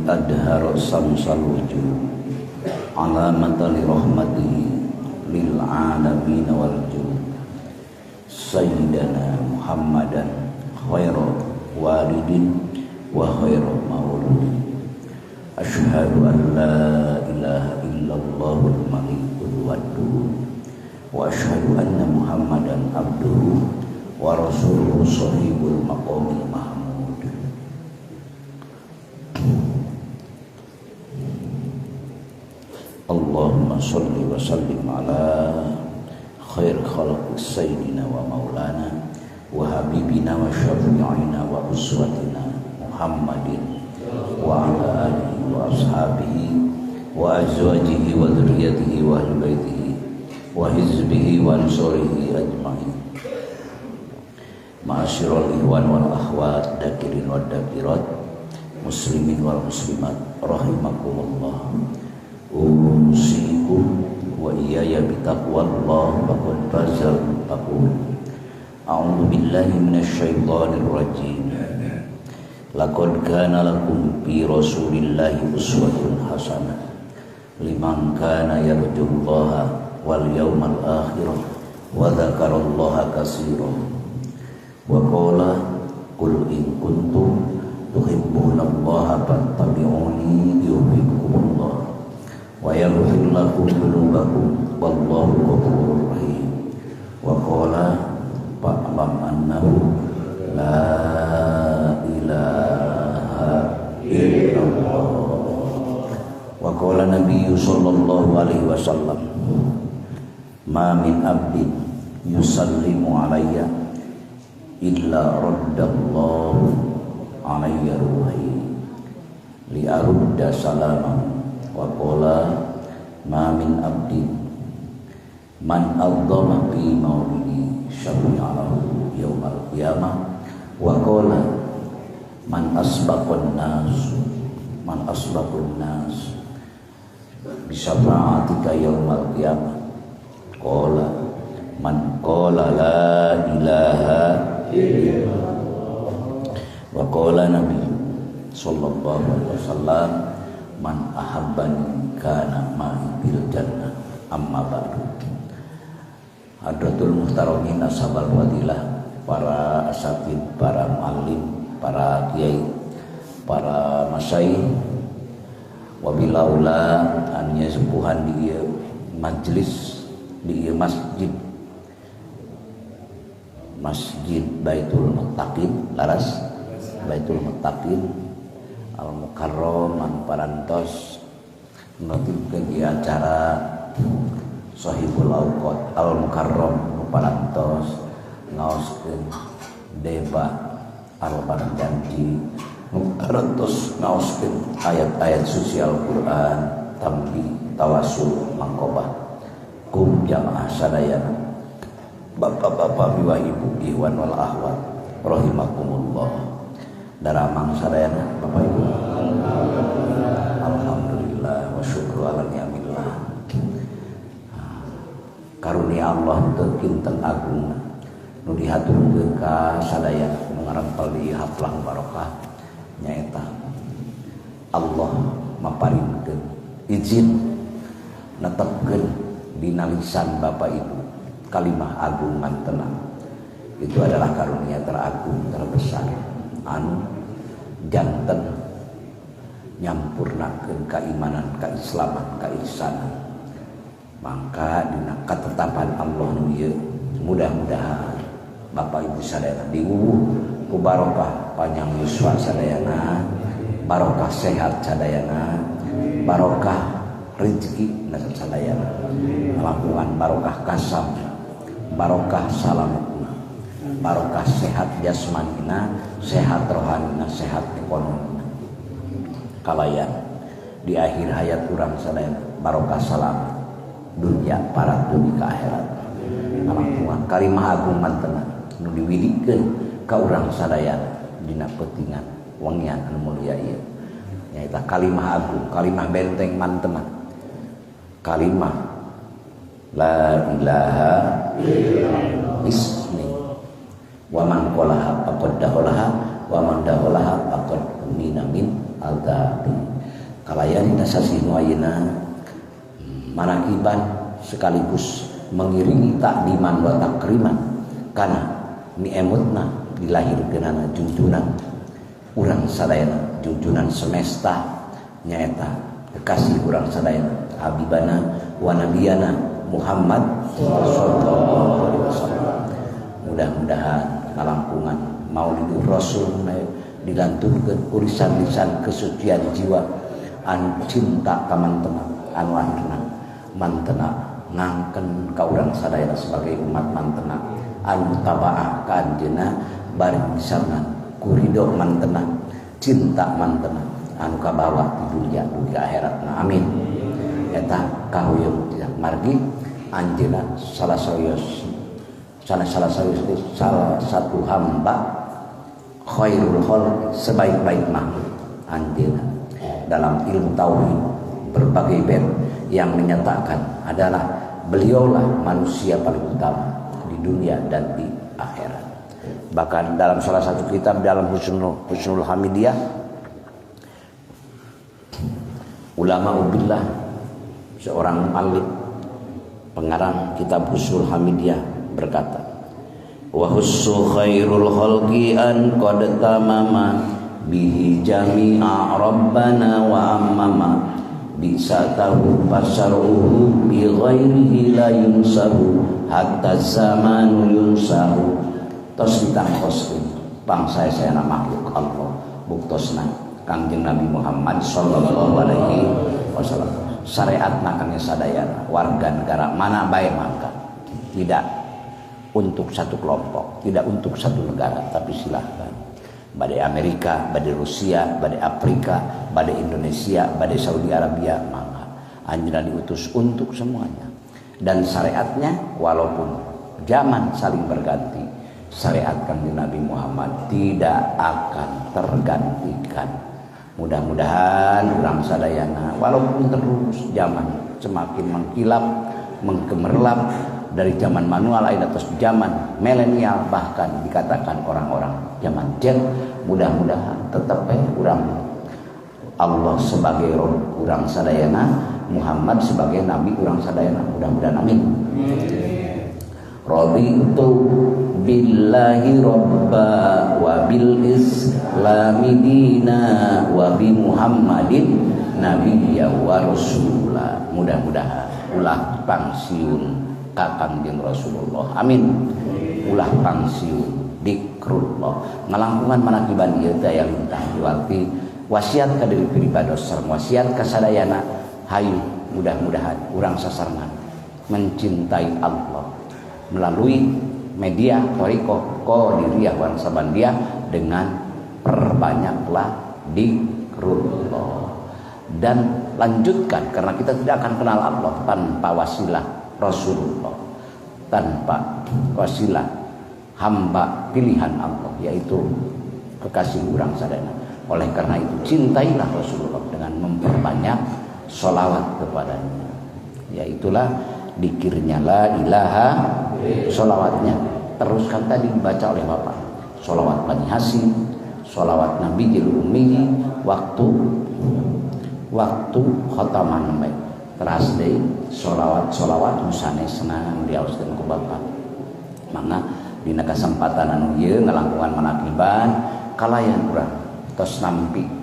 Adhara samsal wujud alamatan li rahmatihi lil alamin wal jud sayyidina Muhammadan khairu walidin wa khairu mauludin. Asyhadu an la ilaha illallahul malikul waddud wa asyhadu anna Muhammadan abduhu wa rasuluhu sahibul maqamil mahmud. Allahumma shalli wa sallim ala khair khalqi sayyidina wa maulana wa habibina wa syafi'ina wa uswatina Muhammadin wa ala alihi wa ashabihi wa azwajihi wa dzurriyyatihi wa ahli baitihi wa hizbihi wa ansorihi ajma'in. Ma'asyiral ikhwan wal akhwat, dakirin wad dakirat, muslimin wal muslimat rahimakumullah. Usikum wa iyaya bitaqwallah faqad fazal muttaqun. A'udzu billahi minasyaitonir rajim. Laqad kana lakum fi rasulillahi uswatun hasanah liman kana yarjullaha wal yawmal akhir wa dzakarallaha katsiran. Wa qala qul in kuntum tuhibbunallaha fattabi'uni yuhibbukumullah wa yaghfir lakum dzunubakum wallahu ghafurur rahim. Wa qala fa'lam annahu la ilaha illallah. Wa qala nabiyyu sallallahu alaihi wasallam ma min abdin yusallimu alayya illa raddallahu alayya ruhi li arudda salamahu. Wa qala ma min abdin man adzama fi maulidi syafi'alahu yaumal qiyamah. Wa qala man asbaqun nas man asbaqun nas bisyafa'atika yaumal qiyamah. Qala man qala la ilaha illallah. Wa qala nabi sallallahu alaihi wasallam man ahabbani kana ma'i bil jannah. Amma ba'du. Hadratul muhtaramin ashabal fadilah, para asatid, para muallim, para kiai, para masyayikh, wabilaula anu sepuhan di ieu majelis, di ieu masjid, Masjid Baitul Muttaqin, laras Baitul Muttaqin Al Mukarram anu parantos nutupkeun ieu acara Sahibul Awqat Al Mukarram nu parantos ngaoskeun deba al janji nu parantos ngaoskeun ayat-ayat suci Al-Qur'an tambi tawasul mangkobah kum jamaah sadayana bapak-bapak miwah ibu ikhwan wal akhwat rahimakumullah. Daramang sadayana bapak ibu. Alhamdulillah wa syukru ala ni'amillah. Karunia Allah teu kinten agungna nu dihaturkeun ka sadayana nu ngarempel di haflah barokah nyaeta Allah maparinkeun izin netepkeun dina lisan bapak ibu kalimah agung mantenang. Itu adalah karunia teragung terbesar anu janten nyampurnakeun keimanan, keislaman, keihsanan. Mangka dina ketetapan Allah nu ieu mudah-mudahan bapak ibu sadayana diwuwuh ku barokah panjang yuswa sadayana, barokah sehat sadayana, barokah rezeki sadayana, melakukan barokah kasam, barokah salametna, barokah sehat jasmanina, sehat rohanina, sehat ekonomina. Kalayan di akhir hayat urang sadayana barokah salamet dunia para dunia ke akhirat. Melakukan kalimah agung mantena nu diwidikeun ka urang sadayana dina peutingan wengian anu mulia ieu nyaeta kalimah agung, kalimah benteng mantena, kalimah la ilaha illallah ismi wa man qalaha faqad dakhalaha wa man dakhalaha faqad umina min adzabi. dina sasih nu ayeuna manakiban sekaligus mengiringi takdiman wa takriman kana niemutna dilahirkeunana junjunan urang sadayana, junjunan semesta nyaeta kekasih urang sadayana habibana wa nabiyana Muhammad sallallahu alaihi wasallam. Mudah-mudahan kalangkungan Maulidur Rasul dilantunkeun ku lisan-lisan kesucian jiwa anu cinta ka mantena anu akhirna mantena ngangken ka urang sadayana sebagai umat mantena anu tabaah ka anjeunna bari misalna ku ridho mantena cinta mantena anu kabawa di dunia dugi akhiratna amin. Eta kahuyung margi anjeunna salah sawios salah salah satu hamba khairul khalq, sebaik-baik makhluk anjeunna dalam ilmu tauhid berbagai bait yang menyatakan adalah beliaulah manusia paling utama di dunia dan di akhirat. Bahkan dalam salah satu kitab dalam Husnul Hamidiyah, ulama ubillah seorang muallif pengarang kitab Husnul Hamidiyah berkata, wa hussu khairul khalqi an qad tamama bihi jami'a rabbana wa ammama bisa tahu pasaruhu bi ghairihi la yunsahu hatta zamanu yunsahu. Tos ditangkoskeun bangsa saya makhluk Allah buktosna Kangjeng Nabi Muhammad sallallahu alaihi wasallam syariatna kangge sadayana warga negara mana bae mangka, tidak untuk satu kelompok, tidak untuk satu negara, tapi silahkan badai Amerika, badai Rusia, badai Afrika, badai Indonesia, badai Saudi Arabia, maka anjeunna diutus untuk semuanya. Dan syariatnya walaupun zaman saling berganti, syariat Kangjeng Nabi Muhammad tidak akan tergantikan. Mudah-mudahan urang sadayana walaupun terus zaman semakin mengkilap, menggemerlap dari zaman manual atas zaman milenial, bahkan dikatakan orang-orang zaman Z, mudah-mudahan tetap urang Allah sebagai Rob urang sadayana, Muhammad sebagai nabi urang sadayana, mudah-mudahan amin. Raditu billahi robba wa bil islami dina wa bi Muhammadin nabiyya wa rasula. Mudah-mudahan ulah pangsiun ka Kangjeng Rasulullah amin. Ulah pangsiun dikrullah ngalangkungan manakiban ieu teh aya lintah diwarti wasiat ka diri pribados sareng wasiat ka sadayana. Hayu mudah-mudahan urang sasarengan mencintai Allah melalui media thariqah qadiriyah wan sabandiah dengan perbanyaklah dikrullah dan lanjutkan, karena kita tidak akan kenal Allah tanpa wasilah Rasulullah, tanpa wasilah hamba pilihan Allah yaitu kekasih urang sadayana. Oleh karena itu cintailah Rasulullah dengan memperbanyak sholawat kepadanya, yaitulah dikirnya la ilaha, sholawatnya teruskan tadi dibaca oleh bapak, sholawat Bani Hasim, sholawat Nabi Jil Ummi, waktu khotaman baik teras deui sholawat sholawat nusanesna diaoskeun ku bapak. Mangga dina kasempatan anu ieu ngalangkungan manakiban kalayan urang tos nampi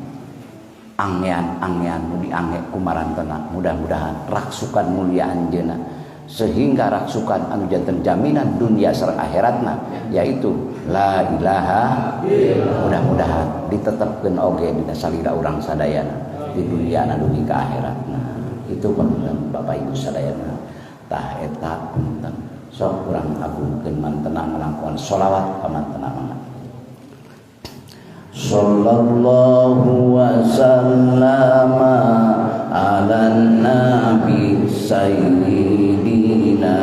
angean-angean nu diangge ku marantena, mudah-mudahan raksukan mulia anjeunna sehingga raksukan anu janten jaminan dunia sareng akhiratna yaitu la ilaha illallah. Mudah-mudahan ditetepkeun oge dina salira urang sadayana di dunia na dugi ka akhiratna. Itu punten Bapak Ibu sadayana. Tah eta punten sok urang agungkeun mantena ngalangkungan sholawat ka mantena mangga. Sallallahu wa sallama ala nabi sayyidina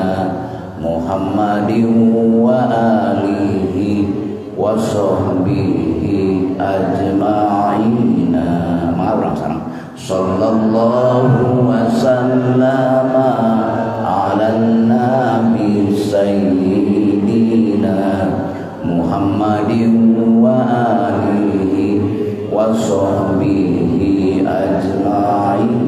Muhammadin wa alihi wa sahbihi ajma'ina. Mangga urang sareng sallallahu wa sallama ala nabi sayyidina Muhammadin wa alihi wa sahbihi ajma'in.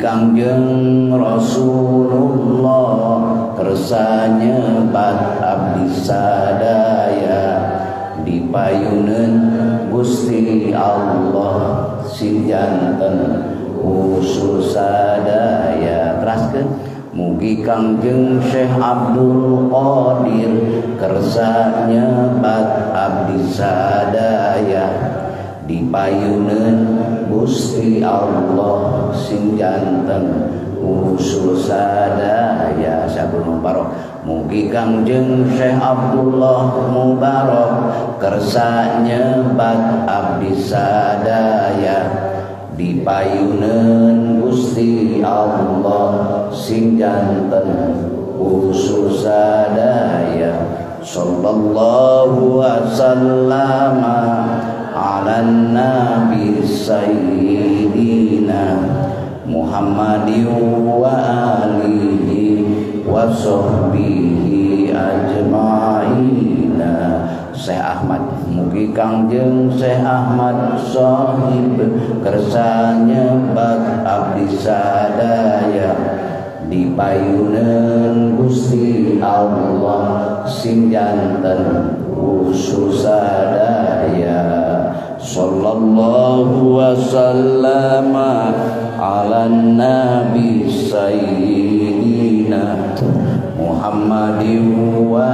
Kangjeng Rasulullah kersa nyebat abdi sadaya dipayuneun Gusti Allah sing janten usul sadaya. Teraskeun mugi Kangjeng Syekh Abdul Qadir kersa nyebat abdi sadaya dipayuneun Gusti Allah sing janten usul sadaya. Syekh Mubarak mugi Kangjeng Syekh Abdullah Mubarak kersa nyebat abdi sadaya dipayuneun Gusti Allah sing janten usul sadaya. Sallallahu wasallama ala nabi sayyidina Muhammadin wa alihi wa sahbihi ajma'ina. Syekh Ahmad mugi Kangjeng Syekh Ahmad Sahib kersa nyebat abdi sadaya dipayuneun Gusti Allah sing janten usul sadaya. Sallallahu wasallama ala nabi sayyidina Muhammadin wa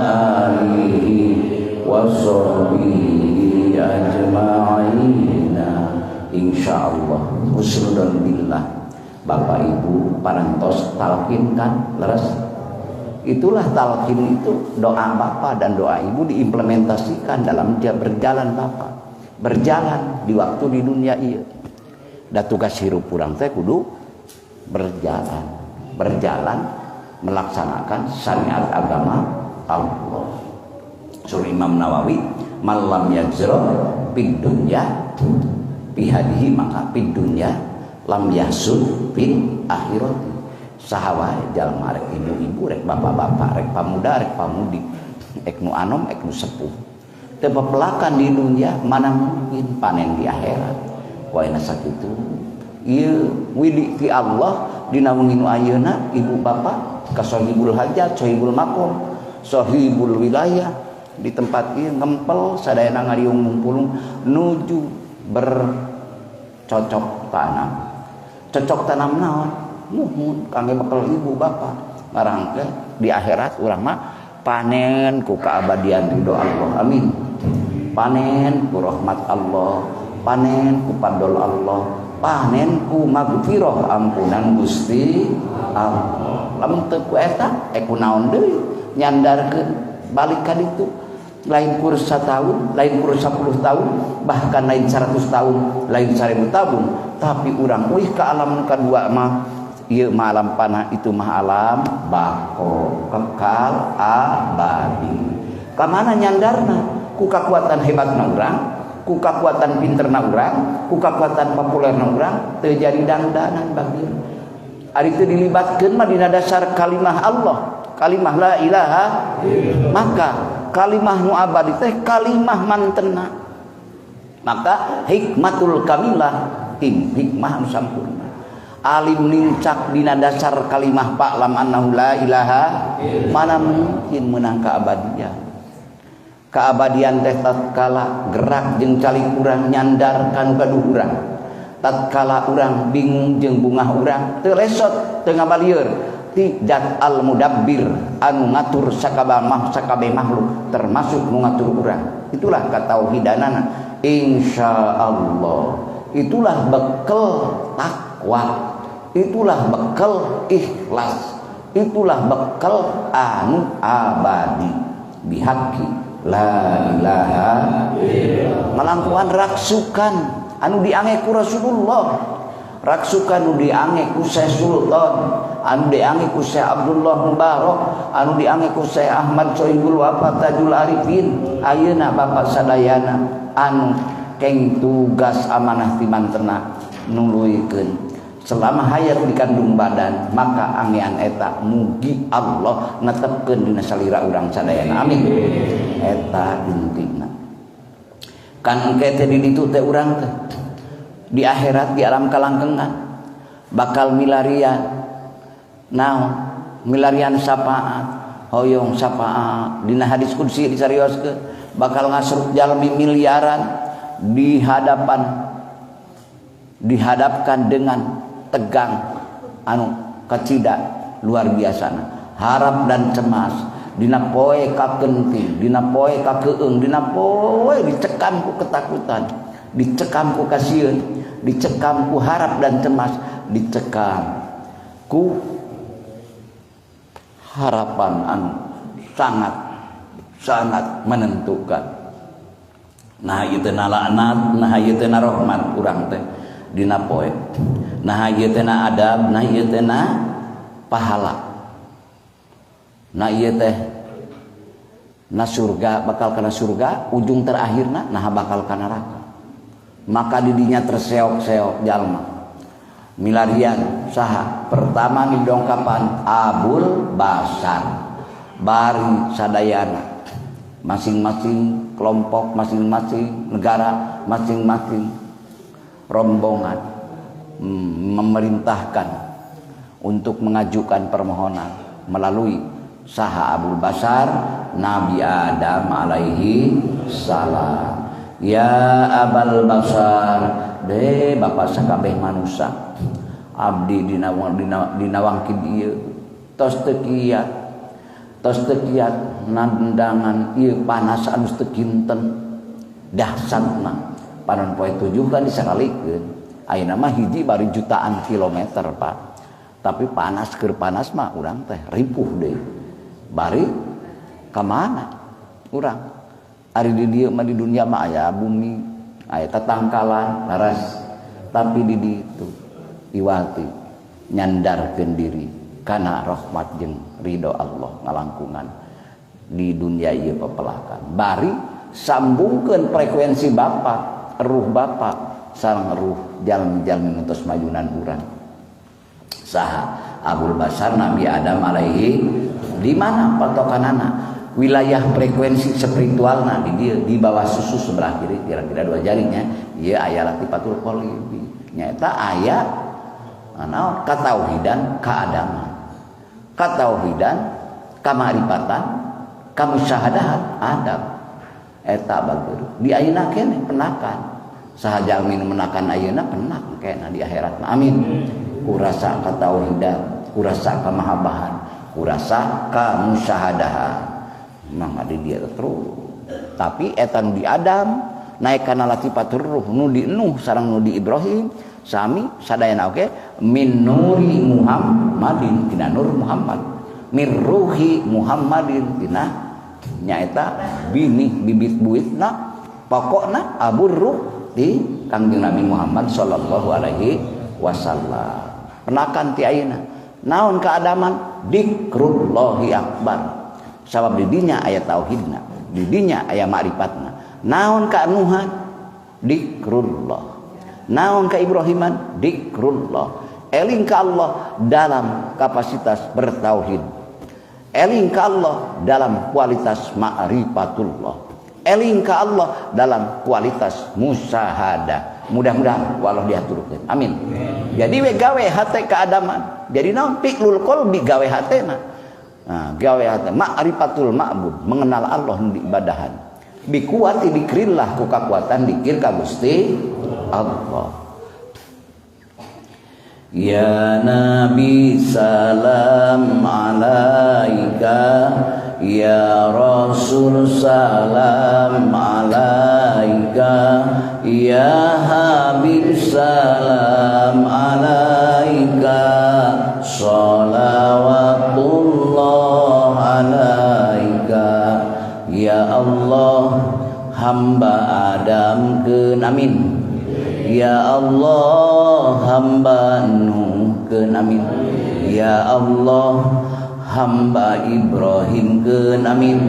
alihi wa sahbihi ajma'ina. Insyaallah husnudon billah. Bapak Ibu parantos talqin kan leres. Itulah talqin itu doa bapak dan doa ibu diimplementasikan dalam dia berjalan bapak. Berjalan di waktu di dunia ieu. Da tugas hirup urang teh kudu berjalan. Berjalan melaksanakan syariat agama Allah. Surah Imam Nawawi, malam yajra fid dunya bihadihi maka fid dunya lam yahsun fil akhirat. Saha wae jalma rek ibu-ibu rek bapak-bapak rek pamuda rek pamudi ek nu anom ek nu sepuh teu pepelakan di dunia mana mungkin panen di akhirat. Waena sakitu ieu widi ti Allah dina wengi nu ayeuna ibu bapak ka sahibul hajat sahibul maqam sahibul wilayah di tempat ieu ngempel sadayana ngariung ngumpulung nuju bercocok tanam. Cocok tanam naon? Muhun kangge bekal ibu bapak ngarangke di akhirat urang mah panen ku keabadian ridho Allah. Amin. Panen ku rahmat Allah, panen ku fadl Allah, panen ku magfirah ampunan Gusti Allah. Lamun teu ku eta ku naon deui nyandarkeun balik ka ditu. Lain kur 1 tahun, lain kur 10 tahun, bahkan lain 100 tahun, lain 1000 tahun, tapi urang uih ka alam kadua mah ieu mah alam panah itu mah alam bako kekal abadi. Ka mana nyandarna? Ku kakuatan hebatna urang, ku kakuatan pinterna urang, ku kakuatan populerna urang teu jadi dangdanan bagir. Ari teu dilibatkeun mah dina dasar kalimah Allah, kalimah la ilaha, maka kalimah nu abadi teh kalimah mantena. Maka hikmatul kamilah tim hikmah nu sampurna. Alim nincak dina dasar kalimah fa'lam annahu la ilaha, mana mungkin menang keabadian. Keabadian teh tatkala gerak jeung calik urang nyandar kanu gaduh urang. Tatkala urang bingung jeung bungah urang teu lesot teu ngabalieur ti zat al mudabbir anu ngatur sakabeh makhluk termasuk nu ngatur urang. Itulah katauhidanana insyaallah. Itulah bekal takwa, itulah bekal ikhlas, itulah bekal anu abadi bihaqi la ilaha illallah. Malangkuhan raksukan anu diange ku Rasulullah, raksukan anu diange ku Syekh Sultan, anu diange ku Syekh Abdullah Mubarak, anu diange ku Syekh Ahmad Sohibul Wafa Tajul Arifin. Ayeuna bapak sadayana anu keng tugas amanah ti mantena nuluykeun selama hayat dikandung badan, maka angean eta mugi Allah netepkeun dina salira urang sadayana. Amin. Eta intina kan engke teh di ditu teh urang teh di akhirat di alam kalangkengan Bakal milarian naon milarian syafaat hoyong syafaat dina hadis qudsi disarioskeun bakal ngasruk jalmi miliaran di hadapan dihadapkan dengan tegang anu kacida luar biasana harap dan cemas dina poe kakenting dina poe kakeung dina poe dicekam ku ketakutan dicekam ku kasieun dicekam ku harap dan cemas dicekam ku harapan anu sangat sangat menentukan. Nah ieu teh laknat, nah ieu teh rahmat urang teh dina poe. Nah ieu teh adab, nah ieu teh pahala. Nah ieu teh na surga bakal kana surga, ujung terakhirna nah bakal kana neraka. Maka didinya terseok-seok jalma. Milarian saha pertama didongkapan Abul Basar bari sadayana masing-masing kelompok, masing-masing negara, masing-masing rombongan memerintahkan untuk mengajukan permohonan melalui saha Abul Basar Nabi Adam alaihi salam. Ya Abal Basar, de bapak sakabeh manusia abdi dina wangkid ieu tos teu kiat nandangan ieu panas anu teu kinten dahsatna panon poe tujuh kan disakalikeun ayeuna mah hiji bari jutaan kilometer Pak tapi panas keur panas mah urang teh ripuh deui bari ka mana urang ari di dieu mah di dunia mah aya bumi aya tatangkalan laras tapi di ditu iwati nyandarkeun diri kana rahmat jeung ridho Allah ngalangkungan di dunia ieu pepelakan bari sambungkeun frekuensi bapak ruh bapak sareng ruh jalmi-jalmi nu tos majunan urang saha Abul Basar Nabi Adam alaihi di mana patokanana wilayah frekuensi spiritualna di dieu di bawah susu sebelah kiri kira-kira dua jarinya ieu aya latifatul qalbi nyaeta aya naon katauhidan kaadaman katauhidan kamaripatan kamusyahadahan adab eta bager di ayeuna keneh penakan saha jalmi nu menakan ayeuna penak keneh di akhirat amin kurasa katauhidan kurasa kamahabahan kurasa kamusyahadahan mangga di dia terus tapi eta nu di Adam naik kana latifatur ruh nu di Nuh sareng nu di Ibrahim sami sadayana oke min nuri Muhammadin tina nur Muhammad min ruhi Muhammadin tina nyaeta binih bibit buitna pokokna abur ruh di Kangjeng Nabi Muhammad sallallahu alaihi wasallam penakan ti ayeuna naon keadaman dikrullahi akbar sabab di dinya aya tauhidna di dinya aya ma'rifatna naon kaanuhan dikrullah naon ka Ibrahiman dikrullah eling ka Allah dalam kapasitas bertauhid eling ka Allah dalam kualitas ma'rifatullah eling ka Allah dalam kualitas musyahadah mudah-mudahan wallah diaturkeun amin. Jadi we gawe hate keadaman jadi naon fi'lul qalbi gawe hatena nah gawe hate ma'rifatul ma'bud mengenal Allah di ibadahan bikuati dikrillah ku kakuatan dikir ka Gusti Allah. Ya Nabi salam alaika ya Rasul salam alaika ya Habib salam alaika sholawatullah alaika ya Allah hamba Adam keun amin ya Allah hamba Nuh keun amin ya Allah hamba Ibrahim keun amin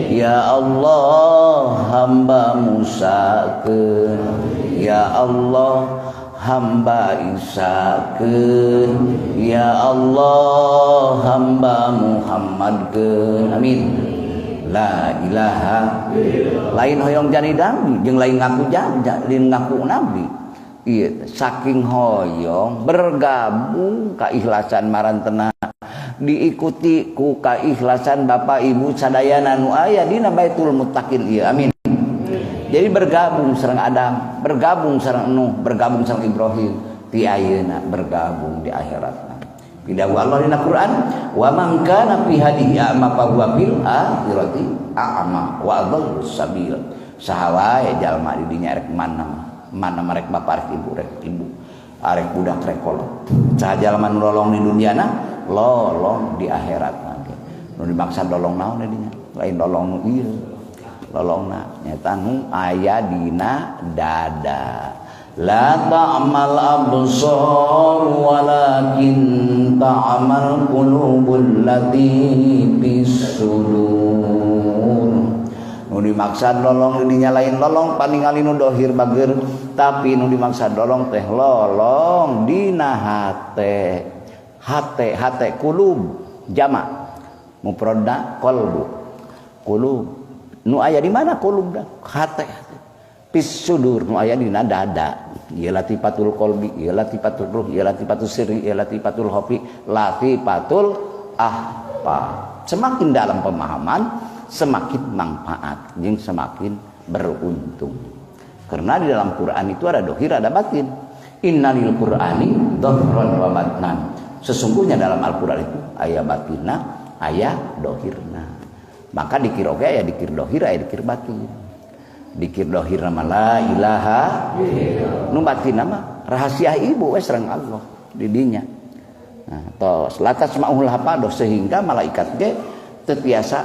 ya Allah hamba Musa keun ya Allah hamba Isa keun ya Allah hamba Muhammad keun amin. La ilaha lain hoyong jadi nabi jeung lain ngaku lain ngaku nabi Ieu saking hoyong bergabung keikhlasan marantena diikuti ku keikhlasan bapak ibu sadayana nu aya dina Baitul Muttaqin ieu, amin. Jadi bergabung sareng Adam, bergabung sareng Nuh, bergabung sareng Ibrahim, ti ayeuna bergabung di akhirat. Pidawuh Allah dina Quran, wa man kana fi hadhihi a'ma fa huwa fil akhirati a'ma wa adallu sabil. Saha wae jalma di dinya rek mana mana rek bapak rek ibu rek ibu arek budak rek kolot. Saha jalma nu lolong di duniana lolong di akhirat mangke. Nu dimaksud lolong naon di dinya? Lain lolong nu ieu. Lolongna nyata nu aya dina dada. La ta'mal absar walakin ta'mal qulubul lati fis sudur. Nu dimaksud lolong di dinya lain lolong paningali nu dohir bager, tapi nu dimaksud lolong teh lolong dina hate. Hate hate kulub jama mufradna qalbu. Kulub nu aya di mana kulubna? Hate. Fis sudur nu aya dina dada. Ieu latifatul qalbi, ieu latifatul ruh, ieu latifatul sirri, ieu latifatul khafi, latifatul ahfa. Semakin dalam pemahaman, semakin manfaat jeung semakin beruntung. Karena di dalam Quran itu ada dohir, ada batin. Innalil Qur'ani dhahran wa batnan. Sesungguhnya dalam Al-Qur'an itu aya batinna, aya dohirna. Maka dikir oge aya dikir dohir, aya dikir batin. Dikir dohir nama la ilaha illallah. Nu batin nama rahasia ibu we sareng Allah di dinya. Nah, tos latas maul hapadoh sehingga malaikat ge teu tiasa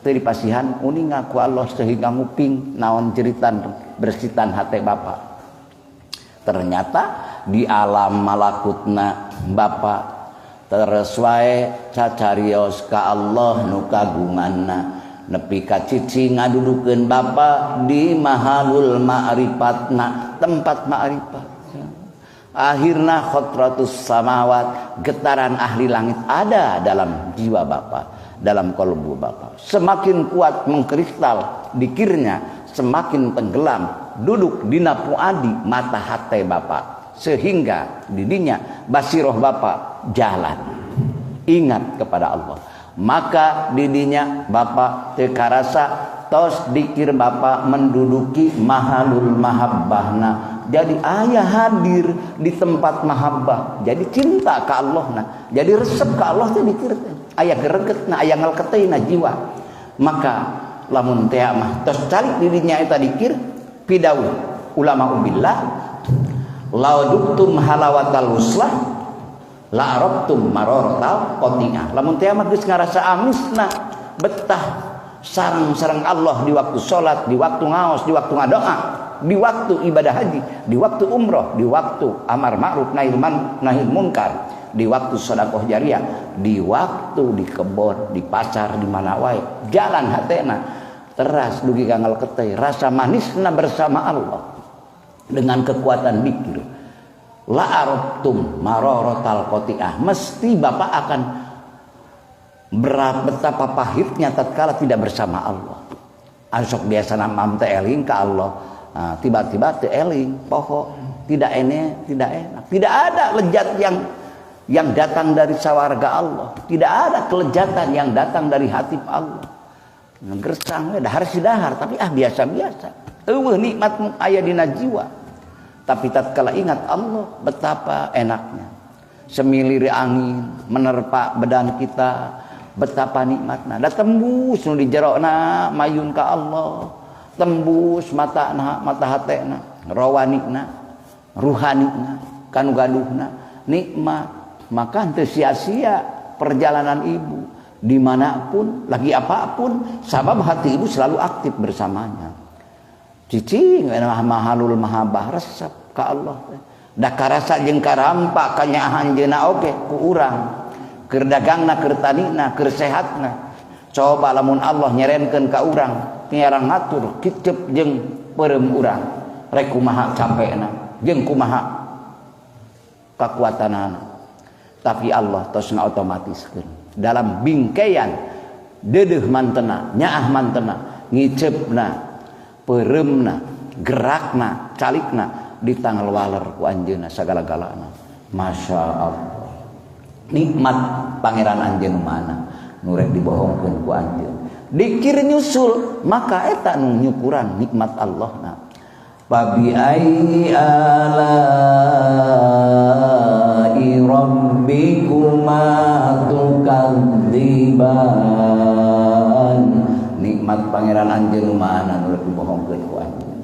teu dipasihan uninga ku Allah sehingga nguping naon jeritan bersitan hate bapa. Ternyata di alam malakutna bapa terus wae cacarios ka Allah nu kagunganna. Nepi ka cici ngadudukeun bapa di mahalul ma'rifatna, tempat ma'rifat. Akhirna khatratus samawat, getaran ahli langit ada dalam jiwa bapa, dalam kalbu bapa. Semakin kuat mengkristal dikirnya, semakin tenggelam duduk dina puadi mata hate bapa, sehingga didinya basiroh bapa jalan ingat kepada Allah. Maka didinya bapa teu karasa tos dikir bapa menduduki mahalul mahabbahna. Jadi ayah hadir di tempat mahabbah, jadi cinta ke Allah nah, jadi resep ke Allah teh dikir teh. Aya geregetna, aya ngalketeuna jiwa. Maka lamun teh mah tos calik didinya eta dikir pidawuh ulama ubillah lauduktum halawatal uslah la arabtum mararatal qati'ah. Lamun teh mah geus ngarasa amisna betah sareng-sareng Allah di waktu salat, di waktu ngaos, di waktu ngadoa, di waktu ibadah haji, di waktu umroh, di waktu amar ma'ruf nahi munkar, di waktu sedekah jariah, di waktu di kebon, di pasar, di mana wae, jalan hatena teras dugi ka ngalketeh rasa manisna bersama Allah dengan kekuatan dikir. La arabtum mararatal qati'ah, mesti bapak akan betapa pahitnya tatkala tidak bersama Allah. Ansok biasa namam teh eling ka Allah. Nah, tiba-tiba teh eling poho, tidak enak, tidak enak. Tidak ada lezat yang datang dari sawarga Allah. Tidak ada kelezatan yang datang dari hati Allah. Gersang we dahar si dahar, tapi ah biasa-biasa. Eueuh nikmat aya dina jiwa. Tapi tatkala ingat Allah, betapa enaknya. Semilir angin menerpa badan kita, betapa nikmatna. Da tembus nu di jerona mayun ka Allah, tembus matana, mata hatena, rawanina, ruhanina, kanu gaduhna nikmat. Maka henteu sia-sia perjalanan ibu dimanapun, lagi apapun, sabab hati ibu selalu aktif bersamanya. Cicing mahalul mahabbah resep ka Allah. Da karasa jeung karampa kanyaahan jeuna oge ku urang. Keur dagangna, keur tanina, keur sehatna. Coba lamun Allah nyerenkeun ka urang, ngarang ngatur kicep jeung peureum urang. Rek kumaha capekna, jeung kumaha kakuatanana. Tapi Allah tos ngaotomatiskeun dalam bingkaian deudeuh mantena, nyaah mantena, ngicepna, peureumna, gerakna, calikna ditanggal waler ku anjeunna sagala-galana. Masya Allah, nikmat pangeran anjeun mana nu rek dibohongkeun ku anjeun. Dikir nyusul maka eta nu nyukuran nikmat Allah na. Fabi ayyi ala'i rabbikuma tukadziban. Nikmat pangeran anjeun mana nu rek dibohongkeun ku anjeun.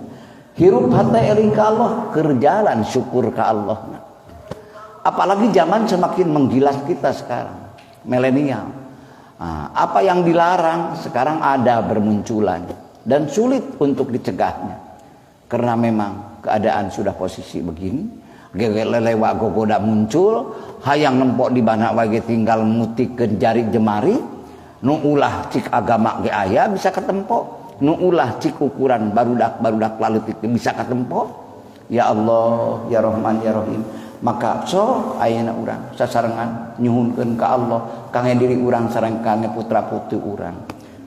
Hirup hate eling ka Allah, keur jalan syukur ka Allah. Apalagi zaman semakin menggilas kita sekarang, milenial. Nah, apa yang dilarang sekarang ada bermunculan dan sulit untuk dicegahnya. Karena memang keadaan sudah posisi begini, lelewak gogoda muncul, hayang nempok di mana wae tinggal mutikeun jari jemari, nu ulah cik agama ge aya bisa ketempok, nu ulah cik ukuran barudak-barudak laletik bisa ketempok. Ya Allah, ya Rahman, ya Rahim. Maka so ayeuna urang sasarengan nyuhunkeun ka Allah kangge diri urang sareng kangge putra-putri urang.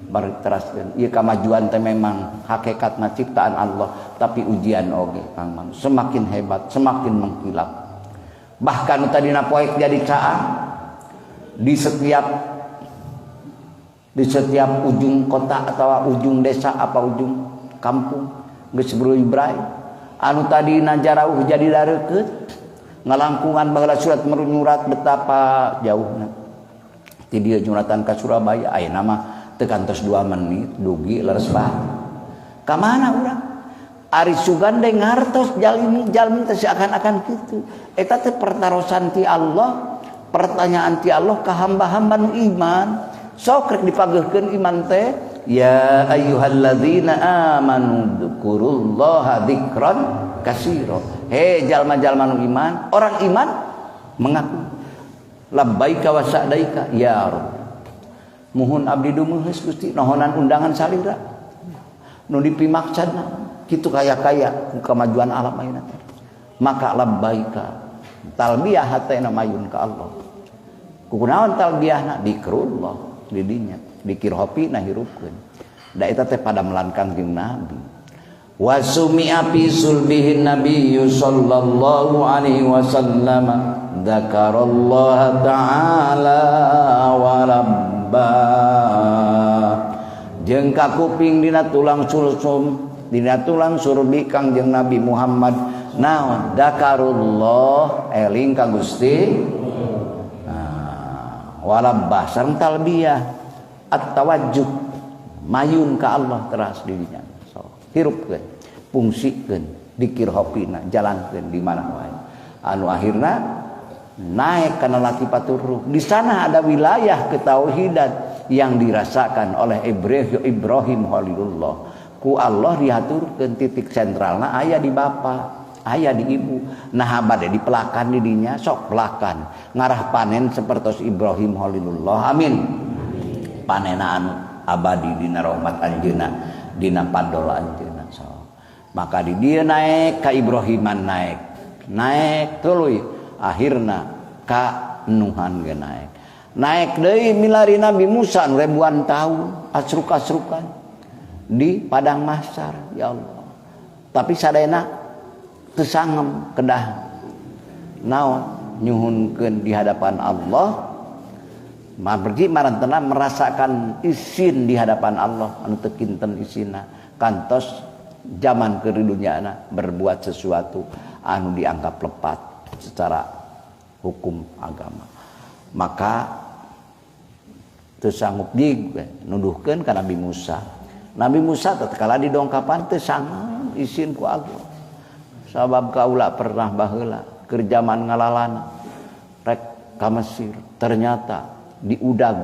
Bari teraskeun ieu kamajuan teh memang hakikatna ciptaan Allah, tapi ujian oge Kang Mang semakin hebat, semakin mengkilap. Bahkan tadina poek jadi caang di setiap ujung kota atau ujung desa apa ujung kampung geus berubrai. Anu tadina jarauh jadi dareukeut, ngalangkungan baheula surat menyurat betapa jauhna. Ti dieu nyuratan ka Surabaya ayeuna mah teu kantos 2 menit dugi leres bae. Ka mana urang? Ari sugan deui ngartos jalmi jalmi teh seakan-akan kitu. Eta teh pertarosan ti Allah, pertanyaan ti Allah ka hamba-hamba nu iman. Sok rek dipageuhkeun iman teh, ya ayyuhalladzina amanu dzkurullaha dzikran katsira. Hei jalma-jalma nu iman, orang iman mengaku labbaika wa sa'daika ya Rabb. Muhun abdi dumeuheus Gusti nohonan undangan salira. Nu dipimaksadna kitu kaya-kaya ku kamajuan alam ayeuna teh. Maka labbaika talbiyah hatena mayun ka Allah. Kunaon talbiyahna? Dikrullah di dinya, dikir hopina hirupkeun. Da eta teh padamelan Kangjeng Nabi. Wa sumi'a fi sulbihin nabiyyu sallallahu alaihi wasallam dzakarallaha ta'ala wa rabba. Jeung kakuping dina tulang sulsum, dina tulang surbi Kangjeng Nabi Muhammad naon dzakarullah eling ka Gusti. Nah, wa rabba sareng talbiyah at-tawajjuh mayun ka Allah teras dirinya. Hirupkeun, fungsikeun, dikir hopina, jalankeun di mana wae. Anu akhirna naik kana latifatur ruh. Di sana ada wilayah ketauhidan yang dirasakan oleh Ibrahim Khalilullah. Ku Allah diaturkeun titik sentralna aya di bapa, aya di ibu. Nah bade dipelakan di dinya sok pelakan. Ngarah panen sapertos Ibrahim Khalilullah. Amin. Panena anu abadi dina rahmat anjeunna, dina padol anjeunna. So, maka di dia naik ka Ibrahiman naik. Naik tuluy akhirna ka Nuhan ge naik. Naik deui milari Nabi Musa ribuan tahun asruk-asrukan di padang mahsyar ya Allah. Tapi sadayana teu sangem kedah naon nyuhunkeun di hadapan Allah. Margi marantena merasakan isin di hadapan Allah anu teu kinten isina kantos zaman keur dunyana berbuat sesuatu anu dianggap lepat secara hukum agama. Maka teu sanggup jig nuduhkeun ka Nabi Musa. Nabi Musa tatkala didongkapan teu sanggup isin ku Allah. Sabab kaula pernah baheula keur jaman ngalalana rek ka Mesir ternyata diudag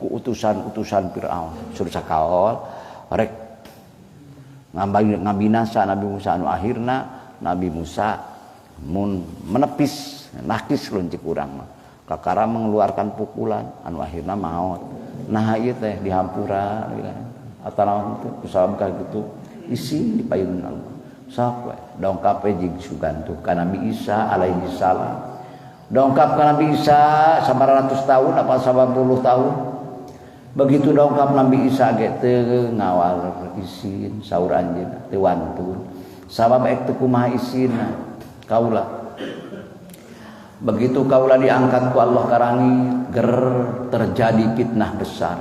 ku utusan-utusan Firaun. Sur sakaol rek ngabinasa Nabi Musa anu akhirna Nabi Musa mun menepis nakis loncik urang mah. Kakara mengeluarkan pukulan anu akhirna maot. Nah ieu teh dihampura atau naon teh kusabab ka kitu isin dipayun Allah. Sok we dongkap we jig sugantuh ka Nabi Isa alaihi salam. Dongkap ka Nabi Isa 900 tahun apa 90 tahun. Begitu dongkap Nabi Isa ge teu ngawal isin saur anjeunna teu wantun. Sabab ek teu kumaha isina kaula. Begitu kaula diangkat ku Allah ka langit, ger terjadi fitnah besar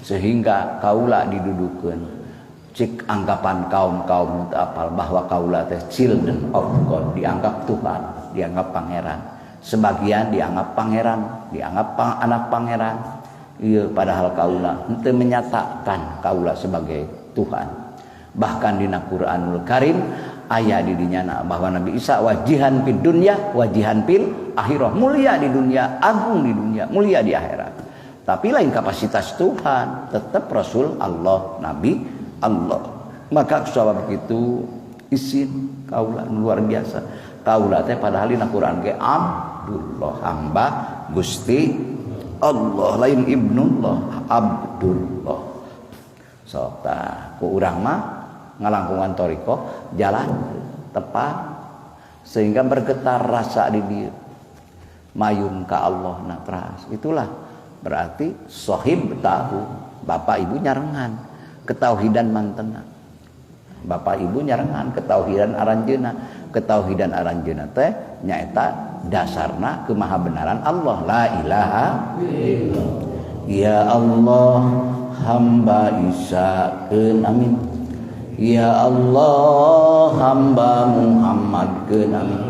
sehingga kaula didudukeun. Cik anggapan kaum-kaum teu apal bahwa kaula teh children of God, dianggap Tuhan, dianggap pangeran. Sebagian dianggap pangeran, dianggap anak pangeran. Ieu padahal kaula henteu menyatakan kaula sebagai Tuhan. Bahkan dina Quranul Karim aya di dinya bahwa Nabi Isa wajihan fid dunya wajihan fil akhirah, mulia di dunia, agung di dunia, mulia di akhirat. Tapi lain kapasitas Tuhan, tetap Rasul Allah, Nabi Allah. Maka sebab begitu isin kaula luar biasa. Kaula teh padahal dina Quran ge Abdullah, hamba Gusti Allah, lain ibnullah, Abdullah. Sok tah ku urang mah ngalangkungan thariqah jalan tepat sehingga bergetar rasa di dieu mayun ka Allah na teras. Itulah berarti sahib tahu, bapak ibu nyarengan ketauhidan mantena. Bapak ibu nyarengan ketauhidan aranjeuna, ketauhidan aranjeuna teh nyaeta dasarna kemahabenaran Allah, la ilaha illallah. Ya Allah hamba Isa keun amin. Ya Allah hamba Muhammad keun amin.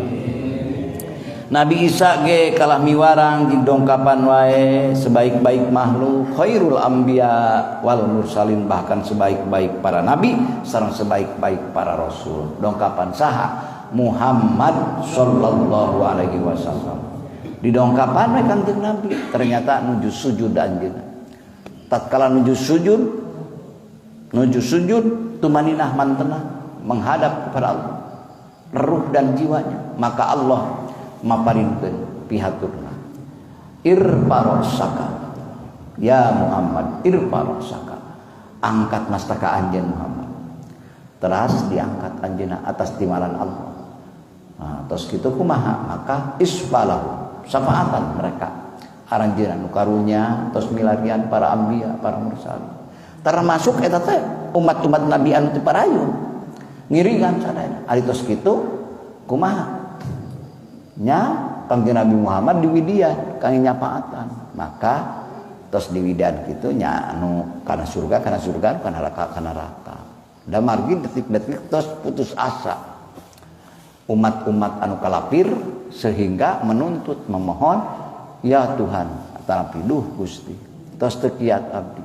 Nabi Isa ge kalah miwarang jeung dongkapan wae sebaik-baik makhluk, khairul anbiya wal mursalin, bahkan sebaik-baik para nabi sareng sebaik-baik para rasul. Dongkapan saha? Muhammad sallallahu alaihi wasallam. Di dongkapan we Kangjeng Nabi ternyata nuju sujud anjeunna. Tatkala nuju sujud tumaninah mantena menghadap kepada Allah, ruh dan jiwanya, maka Allah maparinkeun pihaturna. Irfarosaka ya Muhammad, irfarosaka, angkat mastaka anjeun Muhammad. Teras diangkat anjeunna atas timalan Allah. Nah, terus kitu kumaha? Maka isfalahu syafaatan mereka aranjeunna nu karunya tos milarian para anbiya, para mursalin. Termasuk eta teh umat-umat nabi anu teu parayun ngiringan sadaya. Ari tos kitu kumaha? Nya Kangjeng Nabi Muhammad diwidian kangge nyafaatan. Maka tos diwidian kitu nya anu kana surga kana surga, kana neraka kana neraka. Da margi detik-detik tos putus asa umat-umat anu kalapir sehingga menuntut memohon, ya Tuhan atanapi duh Gusti tos teu kiat abdi,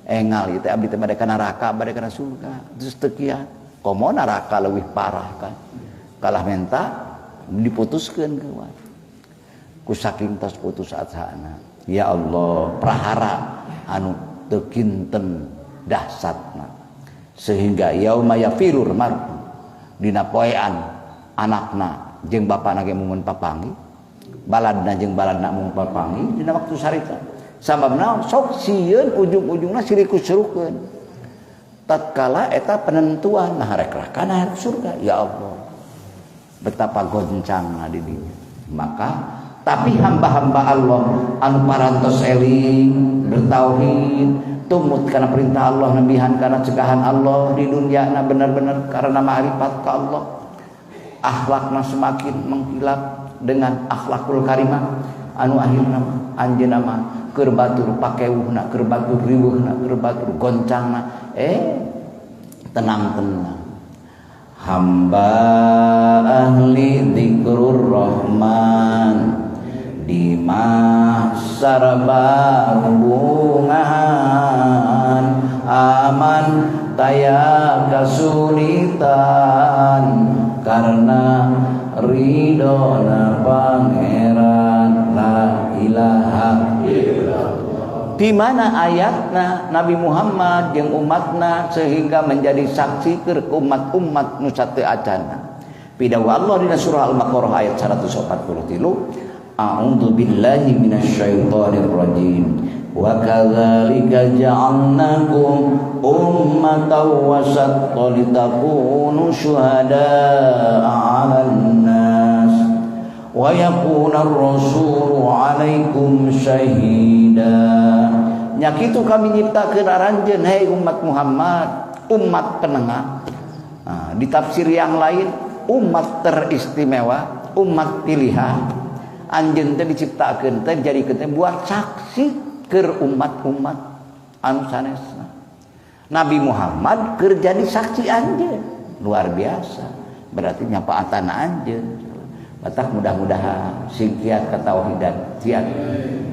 engal ieu teh abdi teh bade ka neraka bade kana surga, terus teu kiat komo neraka leuwih parah kan, kalah menta diputuskeun keluar ku saking tos putus asana. Ya Allah prahara anu teu kinten dahsatna sehingga yauma yafirur mar'u dina poean anakna jeung bapana ge mun papangi, baladna jeung baladna mun papangi dina waktu sarita. Sabab naon? Sok sieun ujung-ujungna sirikus-surukeun. Tatkala eta penentuan nah rek kana rek surga. Ya Allah, betapa goncangna di dinya. Maka tapi hamba-hamba Allah anu parantos eling bertauhid tumut kana perintah Allah, nebihan kana cegahan Allah di dunia na benar-benar karena ma'rifat ka Allah, akhlakna semakin mengkilap dengan akhlakul karimah anu akhirna anjeunna mah keur batur pakewuhna, keur batur riweuhna, keur batur goncangna, tenang-tenang. Hamba ahli dzikrur rahman di mahsyar bungahan aman taya kasulitan karena ridona pangeran la ilaha illallah. Di mana ayatna Nabi Muhammad jeung umatna sehingga menjadi saksi keur umat-umat nu sateu acana. Pidawuh Allah dina surah Al-Baqarah ayat 143, a'udzu billahi minasyaitonir rajim. Wa kadzalika ja'alnakum ummatan wasatan litakunu syuhada'a 'alan nas wa yakuna ar-rasulu 'alaikum syahida. Nya kitu kami nyiptakeun aranjeun hei umat Muhammad, umat penengah. Nah, di tafsir yang lain umat teristimewa, umat pilihan. Anjeun teh diciptakeun teh dijadikeun teh buat saksi keur umat-umat anu sanesna. Nabi Muhammad keur jadi saksi anjeun. Luar biasa. Berarti nyapaatan anjeun. Batak mudah-mudahan sing kiat katauhidan, kiat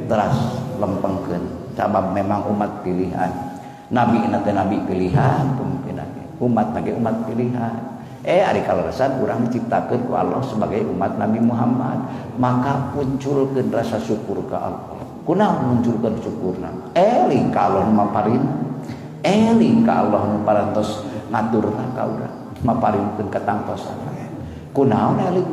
teras lempengkeun. Sabab memang umat pilihan. Nabi teh nabi pilihan, pemimpin umat lagi umat pilihan. Ari kaleresan urang diciptakeun ku Allah sebagai umat Nabi Muhammad, maka munculkeun rasa syukur ka Allah. Kunaon munculkeun syukurna? Eling ka Allah nu maparin. Eling ka Allah nu parantos ngaturna ka urang, maparinkeun katangtosan. Kunaon eling?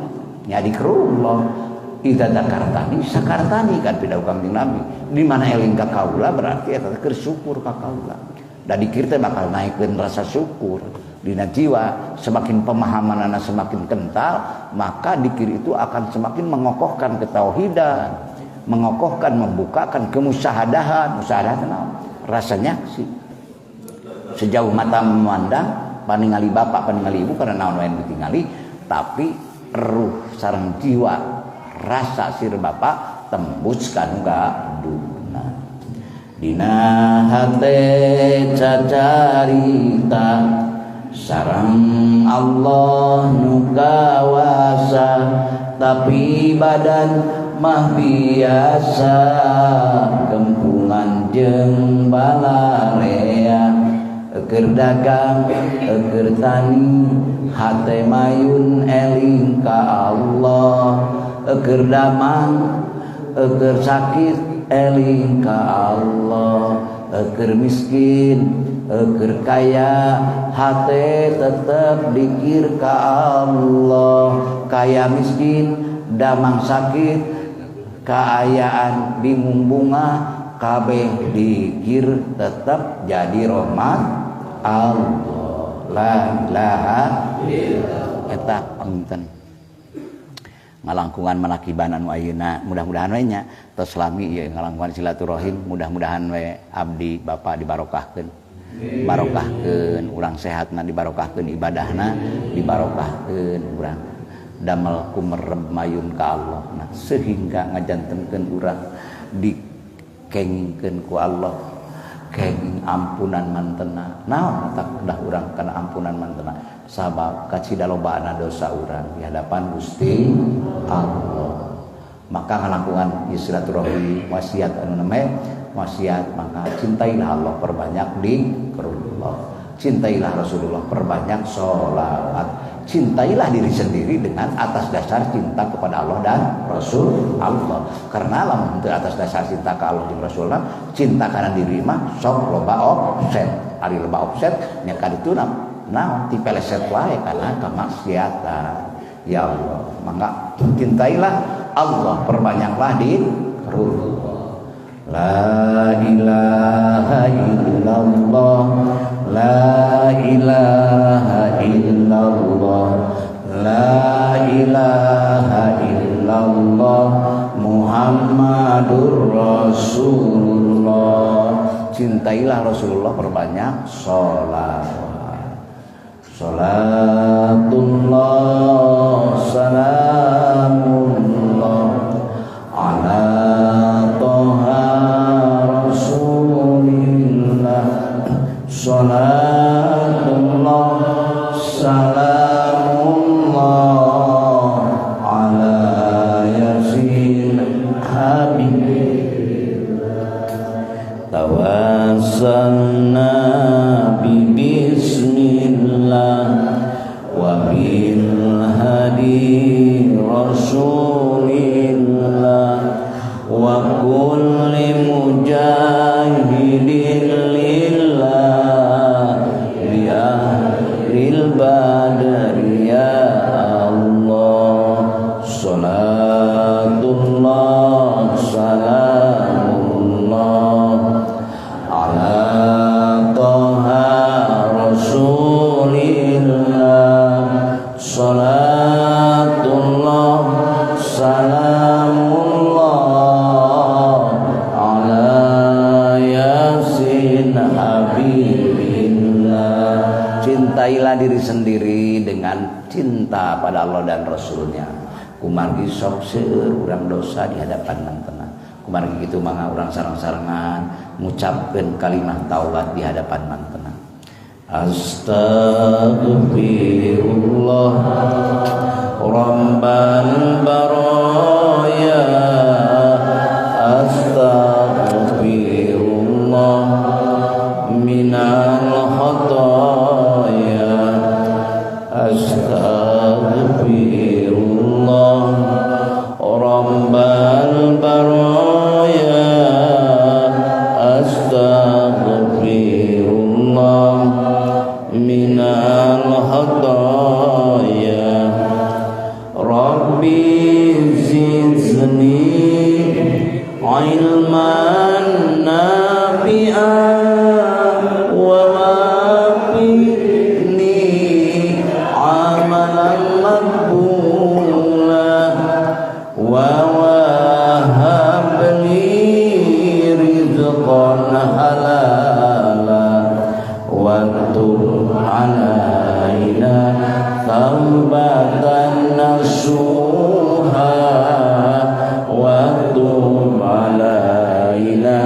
Nya dzikrullah. Idza dzakartani syakartani kan pidawuh Kangjeng Nabi. Di mana eling ka kaula berarti eta keur syukur ka kaula. Da dikir teh bakal naikkeun rasa syukur dina jiwa. Semakin pemahaman anak semakin kental, maka dikir itu akan semakin mengokohkan ketauhidan, mengokohkan, membukakan kemusyahadahan. Musyahadah kenal rasanya sih sejauh mata memandang, paningali bapak, paningali ibu, karena naon wae ditingali, tapi ruh sareng jiwa rasa sir bapak tembus kanu gaduna. Dina hate cacarita sareng Allah nu kawasa, tapi badan mah biasa gempungan jeung balarea. Keur dagang, keur tani, hate mayun eling ka Allah. Keur damang, keur sakit, eling ka Allah. Keur miskin, keur kaya, hate tetep dikir ka Allah. Kaya miskin, damang sakit, kaayaan bingung bunga, kabeh dikir tetep jadi rahmat Allah. La ilaha illallah. Eta panginten ngalangkungan manakiban anu ayeuna, mudah-mudahan we nya tos lami ieu ngalangkungan silaturahim, mudah-mudahan we abdi bapak dibarokahkeun, barokahkeun urang sehatna, dibarokahkeun ibadahna, dibarokahkeun urang damel kumereb mayun ka Allah. Nah, sehingga ngajantenkeun urang dikengingkeun ku Allah kenging ampunan mantena. Naon tak dah urang kana ampunan mantena, sabab kacida lobana dosa urang di hadapan Gusti Allah. Maka ngalakukan silaturahmi wasiat anu namanya wasiat, maka cintailah Allah, perbanyak dzikrullah, cintailah Rasulullah, perbanyak sholawat, cintailah diri sendiri dengan atas dasar cinta kepada Allah dan Rasul Allah. Karena lamun teu atas dasar cinta ka Allah jeung Rasulna, cinta kana diri mah sok loba offset. Ari loba offset nya ka ditu naon dipeleset wae kana kamaksiatan. Ya Allah, mangga cintailah Allah, perbanyaklah dzikrullah. La ilaha illallah, la ilaha illallah, la ilaha illallah, Muhammadur Rasulullah. Cintailah Rasulullah, perbanyak sholawat. Salatullah salamullah ala toha Rasulillah. Salatullah salamullah ala yasin habibillah. Tawassalna bi bismillah wa bil hadi Rasulillah wa kulli mujahidin lillah bi ahlil badri ya Allah. Salatullah salamullah ala toha Rasulillah. Salatullah salamullah ala yasin habibillah. Cintailah diri sendiri dengan cinta pada Allah dan Rasulnya. Kumargi sok seueur urang dosa di hadapan mantena. Kumargi kitu mangga urang sareng-sarengan ngucapkeun kalimah taubat di hadapan mantena. Astaghfirullah Rabbal baraya, astaghfirullah minal khataya, astaghfirullah Rabbal baraya, astaghfirullah minal khataya. Rabbi zidni ilman nafi'a wa wafiqni amalan maqbula wa wahab li rizqan halala wa tub alaina taubatan nasuha wa tub alaina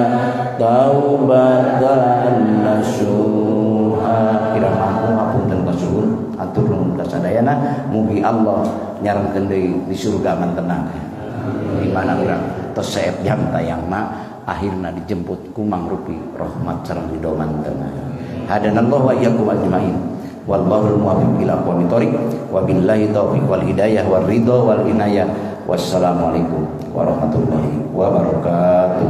taubatan nasuha. Kirang langkung hapunten kasuhun, atur nuhun ka sadayana. Mugi Allah nyarengkeun deui di surga mantenang, di mana urang tos seep jam tayang mah akhirna dijemput ku mangrupi rahmat sareng ridho mantena. Hadanallahu wa iyyakum ajmain. Wallahul muwaffiq ila aqwamit thoriq. Wabillahi taufiq wal hidayah wal ridho wal inayah. Wassalamualaikum warahmatullahi wabarakatuh.